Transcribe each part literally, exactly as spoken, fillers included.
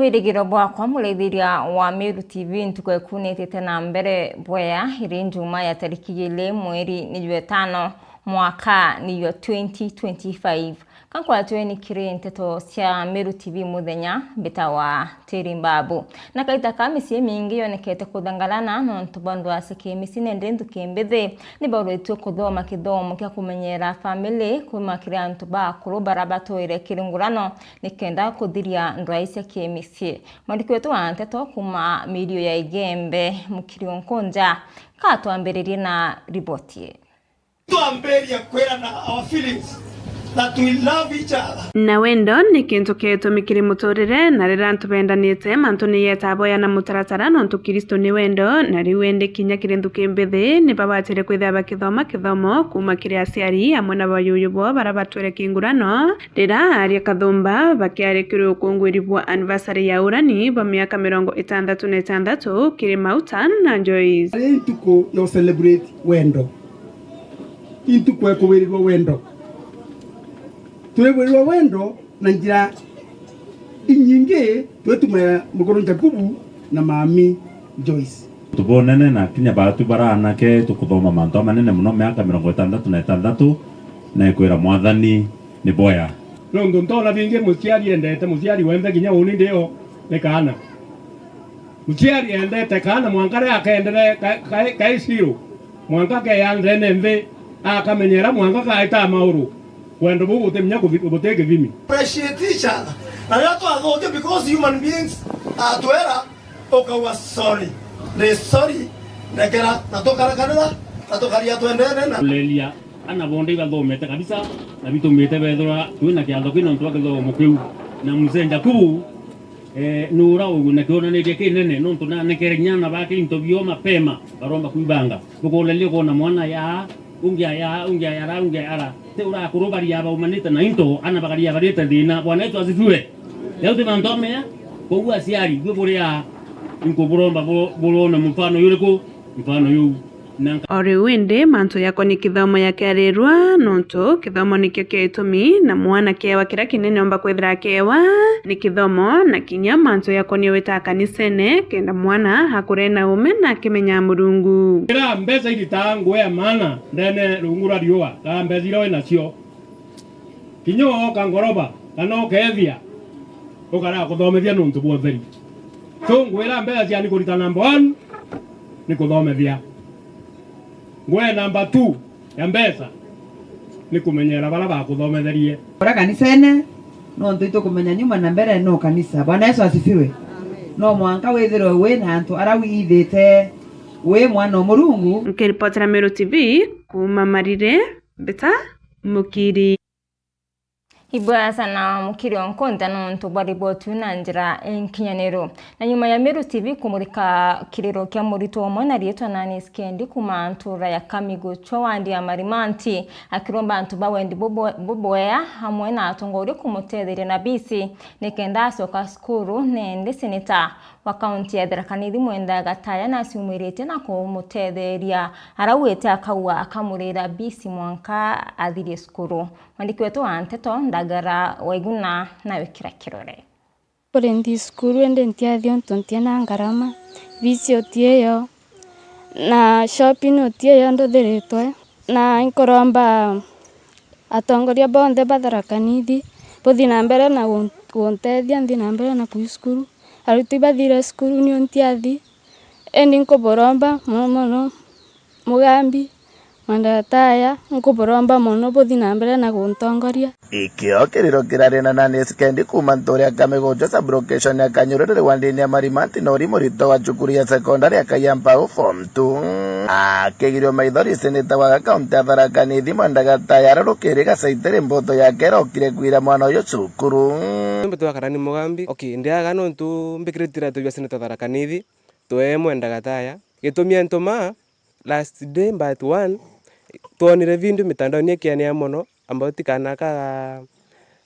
Irigiro bwakwa, muraithiria wa Meru T V, ntuku ekunitite na mbere bwea, iri njuma ya tariki igiri mweri ni jwa itano, mwaka ni jwa twenty twenty-five. Ka nkwatweni kiri nteto cia Meru T V muthenya, mbitawa Teri Mbabu. Na kaita ka micii mingi yonekete kuthangarana nontu bwa ndwaa cia kimicii, nandi nthuki mbithi ni bauritue kuthoma kithomo kia kumenyera family kuma kiri antu ba akuru bara batwire kiri ngurano, nikenda kuthiria ndwaa cia kimicii. Mwandiki wetu wa nteto kuma mirio ya Igembe, Mukiri Onkonja, ka twambiririe na riboti ii. Twambiria kwirana our feelings that we love each other. Na wendo ni kintu kia gitumi kiri muturire, na riria antu bendanite, mantu ni yetaga bwea na mutaratara, nontu Kristo ni wendo. Na riu indi kinya kiri nthuki mbithi, ni babwatire kwithira bakithoma kithomo kuma kiri aciari amwe na bayuyu bo bara batwire kingurano, riria aaria kathumba bakiaria kiri ukungwiri bwa anniversary ya urani bwa miaka mirongo itantatu na itantatu kiri Mauta na Joyce. Ari ntuku ya celebrate wendo. Intu kwekubwirirwa wendo. Twibwirirwa wendo na njira inyingi, twituma mukuru Jakubu na mami Joyce. Tubonene na kinya batu bara anake tukuthoma mantu amanene muno, miaka mirongo itantatu na itantatu, na ikwira Mwathani ni bwea. Nontu ntona bingi muciari endete, muciari wenthe kinya uni ndio ni kaana. Muciari endete kaana mwanka riria akendere ka-, ka-, kai zero, mwanka keya nthene nthi, akamenyera mwanka kaita mauru. Wendo buu buti minya kuthi-, buti kithimi. Appreciate each other. Na riria twathukia, because human beings atwera, ukauga, "Sorry, ndi sorry, ndekera," na tukarakanira, na tukaria twendene na kuleria ana bonde ibathomete kabisa, na bitumite bethirwa twina kiatho kina untu wa kithomo kiu. Na mzee Jakubu, eh, ni ura ugu na kionanirie kinene, nontu nanekere nyana bake into bio mapema, baromba kwibanga. Bukoleria ukona mwana ya, ungi aya, ungi ayara, ungi ayara. Ti urakurubaria baumanite na into, ana bakaria barite thina. Bwana Yesu asifiwe. Yau ti mantu amea, koguo aciari, bwe buria, inkuburomba bu-, burone mfano yuriku? Mfano yuu. Na nka- O riu indi, mantu yakoni kithomo yakiarirwa, nontu kithomo nikio kia gitumi, na mwana kiewa kiria kinene omba kwithira akewa ni kithomo, na kinya mantu yakoni wita kanisene, kenda mwana akure na ume na akimenya Murungu. Ira mbeca iritaga nguo ya maana ndene rungu rwa riua, kaa mbeca iria winacio. Kinya ooka ngoroba, kana ukeethia, ukara kuthomethia nuntu bwa utheri. So, ngwira mbeca cia ni kurita number one, ni kuthomethia. Ngwe number two ya mbeca, ni kumenyera bara bakuthometherie. Ura kanisene, nontu itukumenya nyuma na mbere no kanisa. Bwana Yesu asifiwe. No mwanka withirwe wi na antu ara wiithite wi mwana o Murungu. Nkiripotera Meru T V kuuma Marire, Mbita Mukiri. Ibwasa na Mukiri Onkonja nontu bwa riboti na njira inkinyaniru. Na nyuma ya Meru T V kumurika kiriro kia murito umwe na riitwa Nani Skendi kuma ntura ya Kamigochwa wandi ya Marimanti, akiromba antu ba wendi bubwe-, bubwea amwe na atongoria kumutetheria na bisi nikenda acoka cukuru, nindi seneta wa kaunti ya Tharaka Nithi Mwenda Gataya naciumiritie na kumutetheria, arauite akauga akamurira bisi mwanka athirie cukuru. Mwandiki wetu wa nteto, Ndagara Waiguna, nawe kira kirore. Kuri nthi cukuru, indi ntiathi untu ntiena ngarama, bisi utiyo, na shopping utiyo nduthiritwe. Na inkuromba atongoria bonthe ba Tharaka Nithi buthi na mbere na gun-, guntethia nthi na mbere na kuthi cukuru. Aruti bathire cukuru, niu ntiathi, indi nkuburomba mono mono, Mugambi, Mwenda Gataya, nkuburomba mono buthi na mbere na guntongoria. Ikio kiriro kirari na Nani Skendi kuma ntura ya Kamigochwa sub-location ya Kanyururire wandini ya Marimanti, na uri murito wa cukuru ya sekondari ya Kayamba form two. Akigirio maithori, seneta wa kaunti ya Tharaka Nithi Mwenda Gataya ararukiri gacaitiri mboto yake irokire kwira mwana uyu cukuru. Mbitwa Karani Mugambi. Okay, ndiaga nontu mbikirite iratu bia seneta Tharaka Nithi, twe Mwenda Gataya. Gitumi antuma, last day but one, twonire video mitandaoni ikiania mono, about kana ka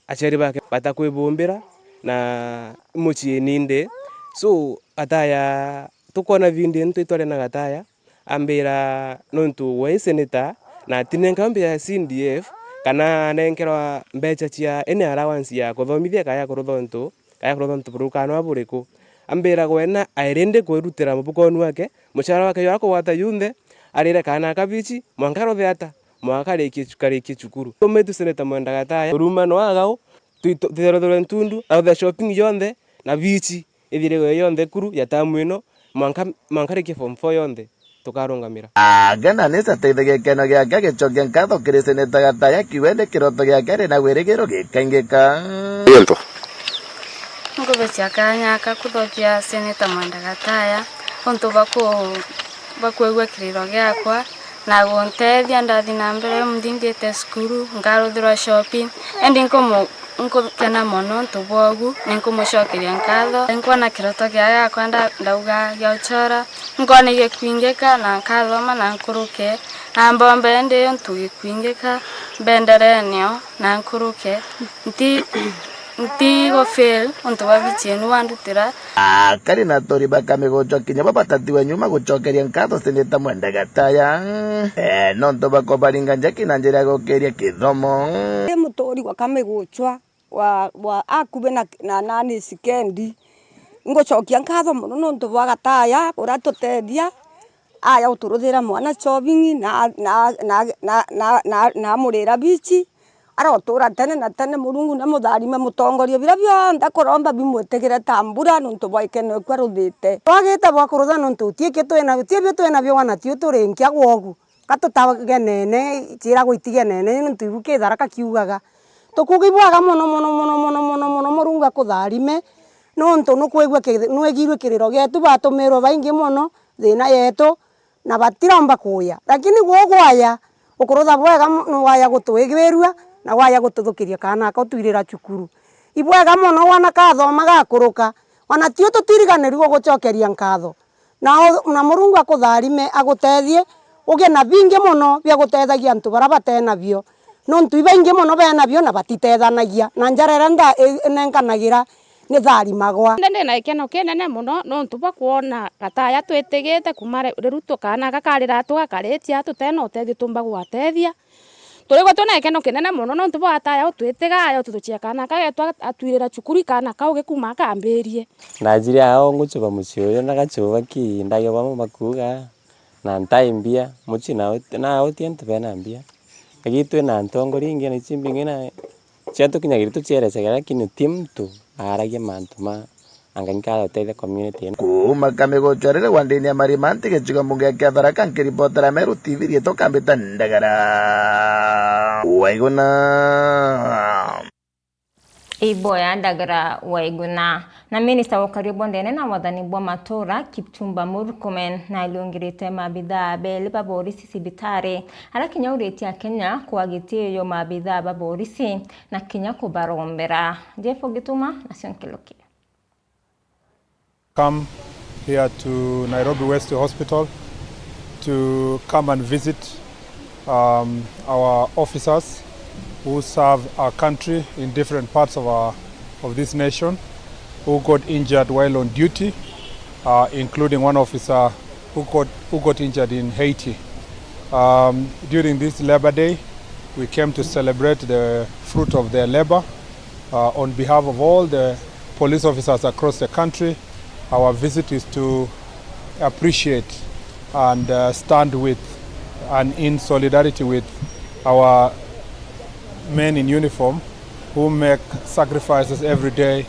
aciari bake batakwibumbira na mucii nindi. So, Gataya, tukwona video ino twitwaria na Gataya, ambira nontu we i seneta, na atinenkerwa mbeca cia C D F, kana anenkerwa mbeca cia any allowance ya kuthomithia kaya kurutha untu, Gakurutha untu buriku kana no buriku. Ambira gwena airindi kwirutira mufukoni wake, mucara wake jwa kugwata junthe, arire kaana aka bichi, mwanka aruthe ata, mwanka karikie cu-, karikie cukuru. Tumitu Seneta Mwenda Gataya, uruma no agau, twitu-, twitherwe ntundu, aruthe shopping jonthe, na bichi, ithirigwe yonthe kuru ya tamu ino, mwanka, mwanka arikie form four yonthe. Tukarungamira. Agena nisi ateithagia gikeno giake agicokia nkatho kiri Seneta Gataya, akiuga ni kiroto giake ari na wirigiro gikaingika. Gintu. Ngubecia kanya aka kuthokia Seneta Mwenda Gataya, untu bwa ku-, bwa kwigua kiriro giakwa, na guntethia ndathi na mbere mthingite cukuru, nkaruthirwa shopping, indi nkumu-, nkukena mono untu bwogu, ni nkumucokeria nkatho. Nkwona kiroto gia-, giakwa nda-, ndauga gia uchora, nkone gikwingika, na nkathoma na nkuruke, na mbombe indi untu gikwingika, mbenderee nio, na nkuruke. Nti-, ntigo fail, untu bwa bichi inu wandutira. Akari na aturi ba Kamiguchwa kinya bo batatiwe nyuma gucokeria nkatho Seneta Mwenda Gataya, eh, nontu bwa kubaringa njeki na njira ya gukiria kithomo. Ndi muturi wa Kamiguchwa, wa, wa akubi na, na nani sikendi. Ngucokia nkatho mono nontu bwa Gataya, uratutethia, aya uturuthira mwana shopping, na, na, na amurira bichi, arotura tene na tene. Murungu namutharime mutongoria, bira bionthe akuromba bimwitigire ta mbura nontu bwa ikeno ekua ruthite. Twagite bwa kurutha nontu ti iki twina, ti bio twina bio wana tio turi nkia gwogu. Ka tutagenene, ciiragwa itigenene, nontu ibu ki Tharaka kiugaga. Tukuuga ibwega mono, mono, mono, Murungu akutharime, nontu nukwigua ki-, nwigirue kiriro gietu, batumirwe baingi mono thiina yetu, na batiromba kuuya. Lakini gugwaya, ukurutha bwega mu-, nwaya gutwigirua, na waya gututhukiria kaana aka utwirira cukuru. Ibwega mono, wana kathoma gakuruka, ona tio tutiriganirua gugucokeria nkatho. Na u-, na Murungu akutharime, agutethie, ugie na bingi mono bia gutethagia antu baria batenabio, nontu ibaingi mono benabio na batitethanagia, na njara iria nda-, i-, nenkanagira nitharimagwa. Indi ndina gikeno kinene mono nontu bwa kwona Gataya twitigite kuma ri-, riru tu kaana aka kari ratu gakaritia, tutena utethio tumba gwatethia. Turigwe twina gikeno kinene mono nontu bwa Gataya utwitiga, aya ututucia kaana aka getu atwirira cukuru, kaana kau gikuma akambirie. Ndajire ao ngucuba mucii uyu, ndagacuba ki, ndagia bamwe bakuuga, na ntai mbia, mucii na uti, na uti antu bena mbia. Lakini twina ntongoria ingi na ici mbingi na ciatukinyagiria tucierecagira, lakini ti muntu aaragia mantu ma anga nkatho uteithia community ino. Kuuma Kamiguchwa riria wandini ya Marimanti gicigo mbunge kia Tharaka, nkiripotera Meru T V riitwa Kambita Ndagara Waiguna. Iboya Ndagara Waiguna. Na minista wa ukaria bwa ndene na wathani bwa matura, Kipchumba Murkomen, nariungirite maabithaa beli ba borisi cibitari, aria kinya uritie Akenya kwa gitiio maabithaa ba borisi na kinya kubarombera. Jeff Gituma, nacio nkiruki. Come here to Nairobi West Hospital to come and visit, um, our officers who serve our country in different parts of our, of this nation, who got injured while on duty, uh, including one officer who got, who got injured in Haiti. Um, during this Labour Day, we came to celebrate the fruit of their labour. Uh, on behalf of all the police officers across the country, our visit is to appreciate and, uh, stand with and in solidarity with our men in uniform who make sacrifices every day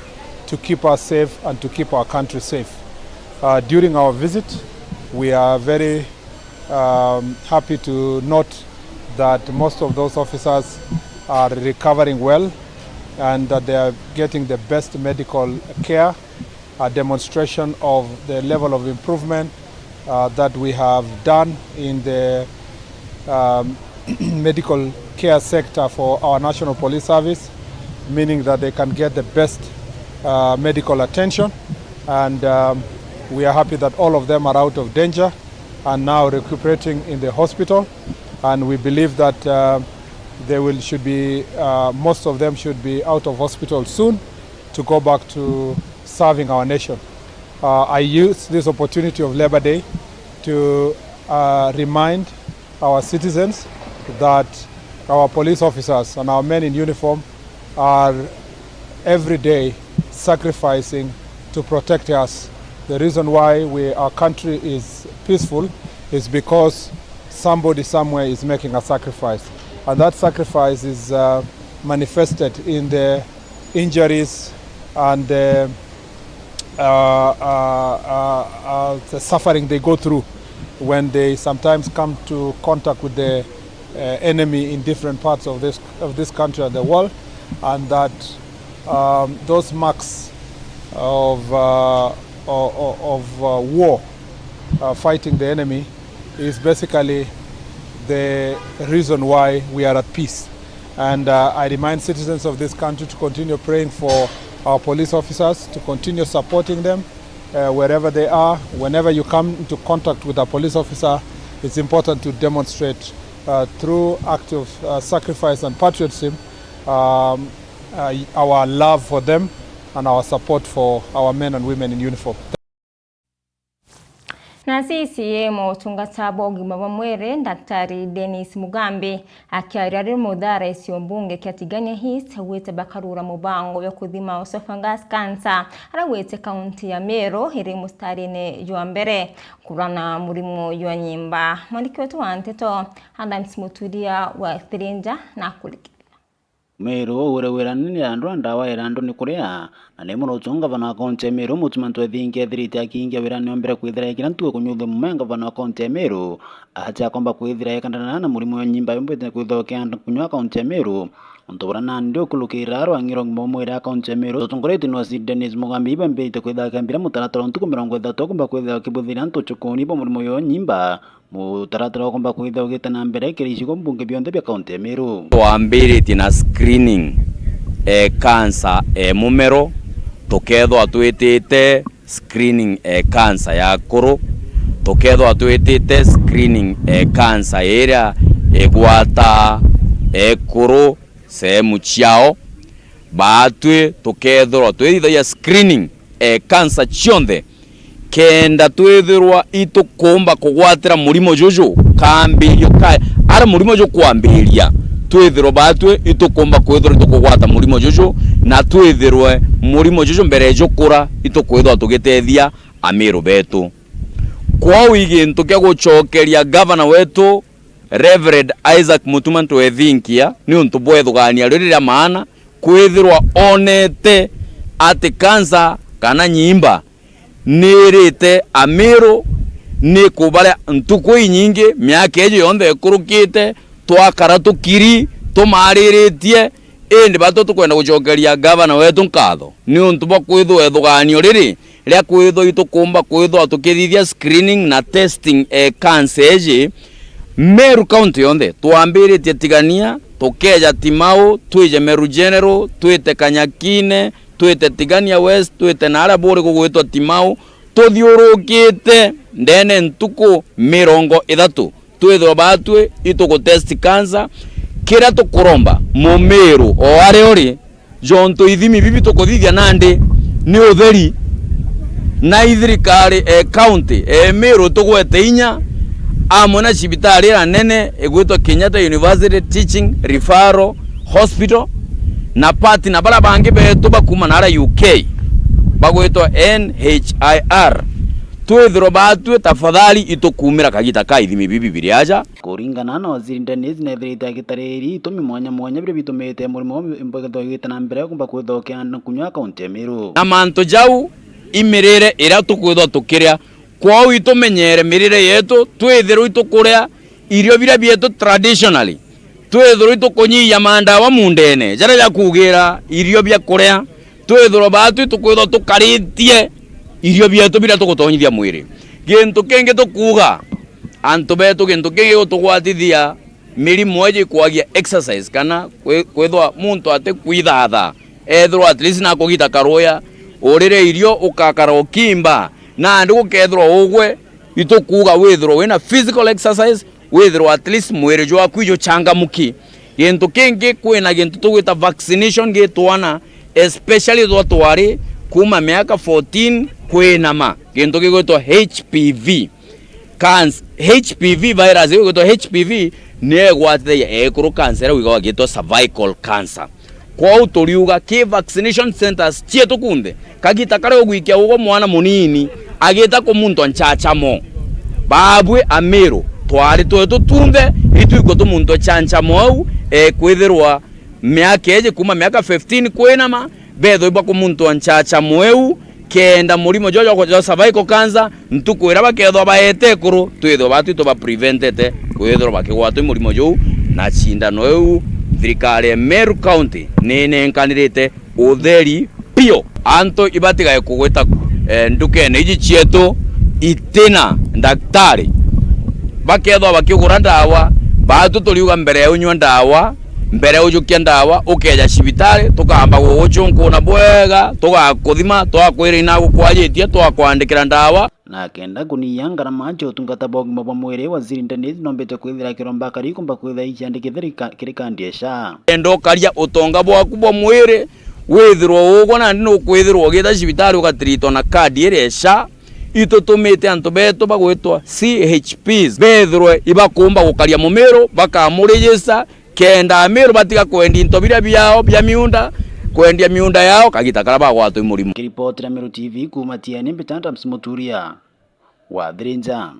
to keep us safe and to keep our country safe. Uh, during our visit, we are very, um, happy to note that most of those officers are recovering well and that they are getting the best medical care, a demonstration of the level of improvement, uh, that we have done in the, um, medical care sector for our National Police Service, meaning that they can get the best, uh, medical attention. And, um, we are happy that all of them are out of danger and now recuperating in the hospital. And we believe that, uh, they will, should be, uh, most of them should be out of hospital soon to go back to serving our nation. Uh, I use this opportunity of Labour Day to, uh, remind our citizens that our police officers and our men in uniform are every day sacrificing to protect us. The reason why we, our country is peaceful is because somebody somewhere is making a sacrifice. And that sacrifice is, uh, manifested in the injuries and the, uh, uh, uh, uh, the suffering they go through when they sometimes come to contact with the, uh, enemy in different parts of this, of this country and the world, and that, um, those marks of, uh, o-, o-, of, uh, war, uh, fighting the enemy, is basically the reason why we are at peace. And, uh, I remind citizens of this country to continue praying for our police officers, to continue supporting them, uh, wherever they are. Whenever you come into contact with a police officer, it's important to demonstrate, uh, through act of, uh, sacrifice and patriotism, um, uh, our love for them and our support for our men and women in uniform. Na C C A mwa utungata bwa ugima bwa mwiri, Daktari Dennis Mugambi, akiaria ari muthaara cio mbunge kia Tigania East, augite bakarura mubango wa kuthima esophagus cancer, aria augite kaunti ya Meru iri mustarine jwa mbere kurana murimo jwa nyimba. Mwandiki wetu wa nteto, Adams Muturia wa Thirinja, na kurikira. Meru ugure wirane ni andu a ndawa irandu ni kuria, na ni murutu ngavana wa kaunti ya Meru, Mutuma M'Ethingia, ethirite akiingia wirane o mbere kwithira ekira ntuku kunyuthia mume ngavana wa kaunti ya Meru, atia akomba kwithira ekandana na murimo wa nyimba yumbite kwithira ukianda kunywa kaunti ya Meru. Untu buria nandi ukurukira rwang'i rwa ugima bwa mwiri a kaunti ya Meru, rutongoretue ni Waziri Dennis Mugambi, ibambirite kwithira akambira mutaratara wa ntuku mirongo ithatu akomba kwithira akibuthira antu uchukuni bwa murimo wa nyimba. Mutaratara ukomba kwithira ugite na mbere kiri icigo mbunge bionthe bia kaunti ya Meru. Twambiritie na screening e cancer e mumero, tukethwa twitite screening e cancer ya akuru, tukethwa twitite screening e cancer iria igwata ekuru sehemu ciao, baatwi tukethirwa twithithagia screening e cancer cionthe, kenda twithirwa itukumba kugwatira murimo juju kambirio ka, aria murimo jukwambiria, twithirwe baatwi itukumba kwithirwa itukugwata murimo juju, na twithirwe murimo juju mbere jukura itukwithirwa tugitethia Amiru betu. Kwou i gintu kia gucokeria gavana wetu Reverend Isaac Mutuma M'Ethingia niuntu bwa ithugania riri ria maana, kwithirwa onete ati kansa kana nyimba niirite Amiru, ni kubaria ntuku inyingi, miaka iiji yonthe ikurukite, twakara tukiri, tumariritie, indi batwi tukwenda gucokeria gavana wetu nkatho niuntu bwa kwithirwa ithuganio riri ria kwithirwa itukumba kwithirwa tukithithia screening na testing e kansa iiji Meru County yonthe. Twambiritie Tigania, tukeeja Timau, twije Meru General, twite Kanyakine, twite Tigania West, twite naaria buri gugwitwa Timau, tuthiurukite ndene ntuku mirongo ithatu. Twithirwa baatwi itugutest cancer. Kiria tukuromba Mumiru o aria uri, jontu ithimi bibi tukuthithia nandi ni utheri, na i thirikari e county e Miru tugwete inya, amwe na cibitari iria nene igwitwa Kenyatta University Teaching Referral Hospital, na partner baria bangi betu bakuuma naaria U K bagwitwa N H I R. Twithirwe baatwi, tafadhali itukuumira kagiita ka ithimi bibi biri aja. Kuringana na Waziri Dennis, neethirite agitariri itumi mwanya mwanya biria bitumite murimo mbwegethwa igite na mbere kumba kwithokea na kunywa kaunti ya Meru. Na mantu jau i mirire iria tukwithwa tukiria. Kwou itumenyere mirire yetu, twithirwe itukuria irio biria bietu traditionally, twithirwe itukunyihia mandawa mundene jaria jakugira irio bia kuria, twithirwe baatwi tukwithwa tukaritie irio bietu biria tugutonyithia mwiri. Gintu kingi tukuuga, antu betu, gintu kingi gigutugwatithia mirimo iji ikwagia exercise kana kwi-, kwithwa muntu atikwithatha, ethirwa at least nakugita karuya, urire irio, ukakara ukimba, nandi gukethirwa ugwe, itukuuga withirwe wina physical exercise, withirwe at least mwiri jwaku ijuchangamuki. Gintu kingi, kwina gintu tugwita vaccination gi twana, especially twa twari kuuma miaka fourteen kwinama, gintu gigwitwa H P V. Canc-, H P V virus iu igwitwa H P V niyo igwatithagia ekuru cancer iria wigagwa igitwa cervical cancer. Kwou turiuga ki vaccination centres cietu kunthe, kagita karia ugwikia ugwe mwana munini agita kumuntwa nchachamo. Babwi Amiru, twari twetu tunthe, itwikwe tumuntwe chanchamo au, ekwithirwa miaka iji kuma miaka fifteen kwinama, bethwe bakumuntwa nchachamo eu, kenda murimo juu jwa, jwa cervical cancer, ntuku iria bakethwa baete ekuru, twithwe batwi tuba preventete kwithirwa bakigwatwa i murimo juu. Na cindano iu, thirikari ya Meru County ninenkanirite utheri piu. Antu ibatigae kugwita, eh, ndukene iji cietu itina ndaktari. Bakethwa bakigura ndawa, batu turiuga mbere ya unywa ndawa, mbere ujukia ndawa, ukeja cibitari, tukamba guguchunkuna bwega, tugakuthima, twakwira ina gukwajitie, twakwandikira ndawa. Na kenda kunyia ngarama cia utungata bwa ugima bwa mwiri, Waziri Dennis nombite kwithira akiromba akari kumba kwithira ikiandikithia kiri kandi ya SHA. Enda ukaria utonga bwaku bwa mwiri, withirwa ugwa nandi nukwithirwa ugita cibitari ugatiritwa na kandi iria ya SHA. Itutumite antu betu bagwitwa C H Ps bethirwe ibakumba gukaria mumiru, bakamurejista, kenda Amiru batiga kwendia into biria biao bia miunda, kwendia miunda yao kagita karia bagwatwa i murimo. Kiripotera Meru T V kuuma Tiani, mbita Adams Muturia wa Thirinja.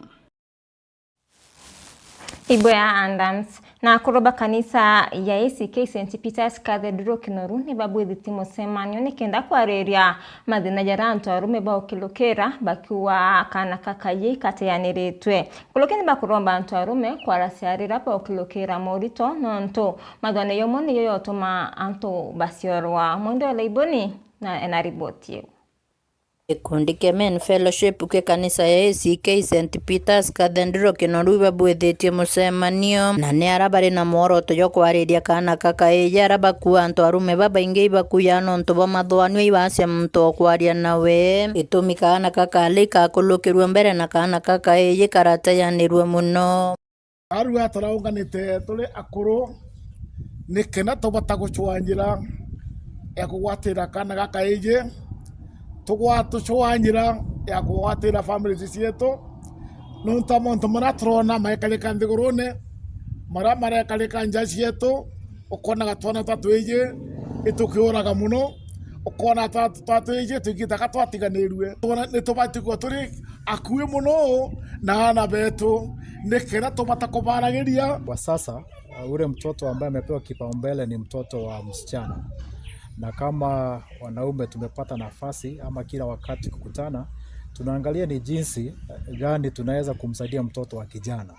Ibwea Adams. Na akuru ba kanisa ya A C K Saint Peter's Cathedral Kinoru ni babwithitie mucemanio nikenda kwariria mathina jaria antu arume baukilukira bakiuga kaana ka kaiji kateaniritwe. Nkuruki ni bakuromba antu arume kwaracia riria baukilukira morito, nontu mathwane yomwe niyo yotuma antu baciorwa. Mwende wa Laiboni na ena riboti iu. Gikundi kia Men Fellowship ki kanisa ya A C K Saint Peter's Cathedral Kinoru ibabwithitie mucemanio, na ni aria bari na mworoto jwa kwariria kaana ka kaiji aria bakua antu arume babaingi ibakuya nontu bwa mathwanio ibacia muntu o kwaria nawe. Gitumi kaana ka kali kakulukirue mbere na kaana ka kaiji karateanirue muno. Arua turaunganite turi akuru, nikenda tubota gucwanjira ya kugwatira kaana ga kaiji, tugwa-, tucwanjira ya kugwatira families cietu, nontu a montu maria turona marekarika nthigurune, maria marekarika nja cietu, ukonaga twana twa twiji itukiuraga muno, ukona twa, twa twiji twikitaga twatiganirue. Twana, nitubati kuwa turi akui muno na aana betu, nikenda tubata kubaragiria. Kwa sasa, uh, ule mtoto ambaye amepewa kipaumbele ni mtoto wa msichana. Na kama wanaume tumepata nafasi ama kila wakati kukutana, tunaangalia ni jinsi, eh, gani tunaweza kumsaidia mtoto wa kijana.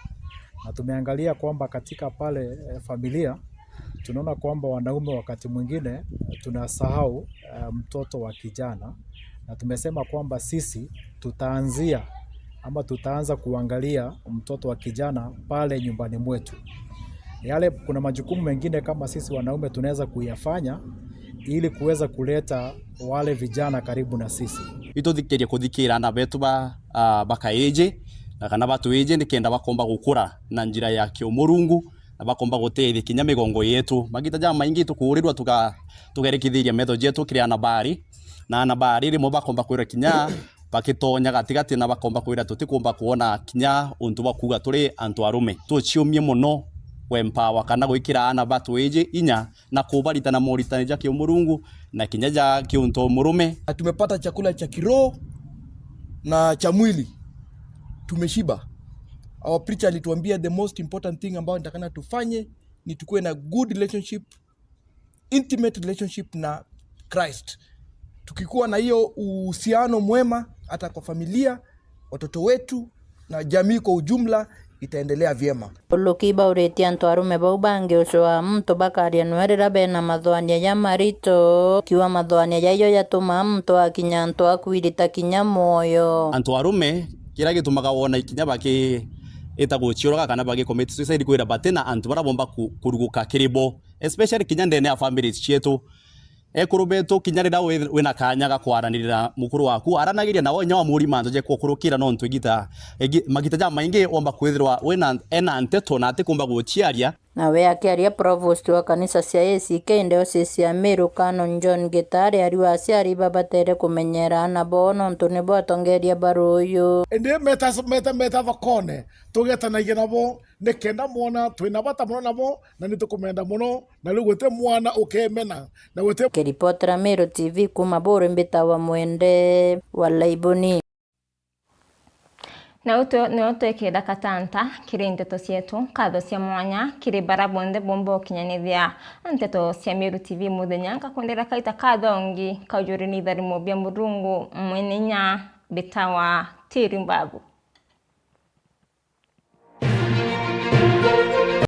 Na tumeangalia kwamba katika pale, eh, familia, tunaona kwamba wanaume wakati mwingine, eh, tunasahau, eh, mtoto wa kijana, na tumesema kwamba sisi tutaanzia ama tutaanza kuangalia mtoto wa kijana pale nyumbani mwetu. Yale, kuna majukumu mengine kama sisi wanaume tunaweza kuyafanya ili kuweza kuleta wale vijana karibu na sisi. Ituthikirie kuthikira ana betu ba, ah, bakaiji, na kana batwiji, nikenda bakomba gukura na njira ya kiumurungu, na bakomba gutethia kinya migongo yetu. Magita jamaingi tukuurirwa tuka-, tugerekithiria metho jetu kiri ana bari, na ana bari rimwe bakomba kwira kinya bagitonya gatigati, na bakomba kwira tutikumba kwona kinya untu bwa kuuga turi antu arume. Tuciumie mono gwempawa kana gwikira ana batwiji inya na kubaritana moritani ja kiumurungu na kinya ja kiuntu murume. Na tumepata chakula cha kiroho na cha mwili. Tumeshiba. Our preacher alituambia the most important thing ambayo nitakana tufanye ni tukue na good relationship, intimate relationship na Christ. Tukikuwa na hiyo uhusiano mwema, hata kwa familia, watoto wetu na jamii kwa ujumla, itaendelea vyema. Uluki bauritie antu arume bau bangi ucwaa muntu bakaria nwe riria bena mathwania ja marito, kiuga mathwania jaijo jatumaa muntu akinya antu a kwirita kinya mwoyo. Antu arume, kiria gitumaga wona ikinya bakiita guciuruga kana bagi commit suicide, kwira batina antu baria bomba ku-, kuruguka kiri bo, especially kinya ndene ya families cietu. Ekuru betu, kinya riria wi-, wina kanya ga kwaranirira mukuru waku, aranagiria nawe inya wamuri mantu ja kukurukira, nontu igita, igi-, magita jamaingi womba kwithirwa wina, ena nteto na atikumba guciaria. Nawe akiaria, provost wa kanisa cia A C K diocese ya Meru, Canon John Gitari, ariuga aciari babatere kumenyera aana bao nontu nibo atongeria ba ruuyu. Indi meta, meta, meta thokone, tugetanagia nabo, nikenda mwana twina bata mono nabo, na nitukumenda mono, na riu guti mwana ukemena, na guti. Kiripotera Meru T V kuma Buru, mbitawa Mwende wa Laiboni. Nau tu-, nio twikira katanta kiri nteto cietu. Nkatho cia mwanya kiri bara bonthe bomba ukinyanithia nteto cia Meru T V muthenya. Nkakwendera kaita kathongi kaujuri ni itharimo bia Murungu mwene inya, mbitawa Tiri Mbabu.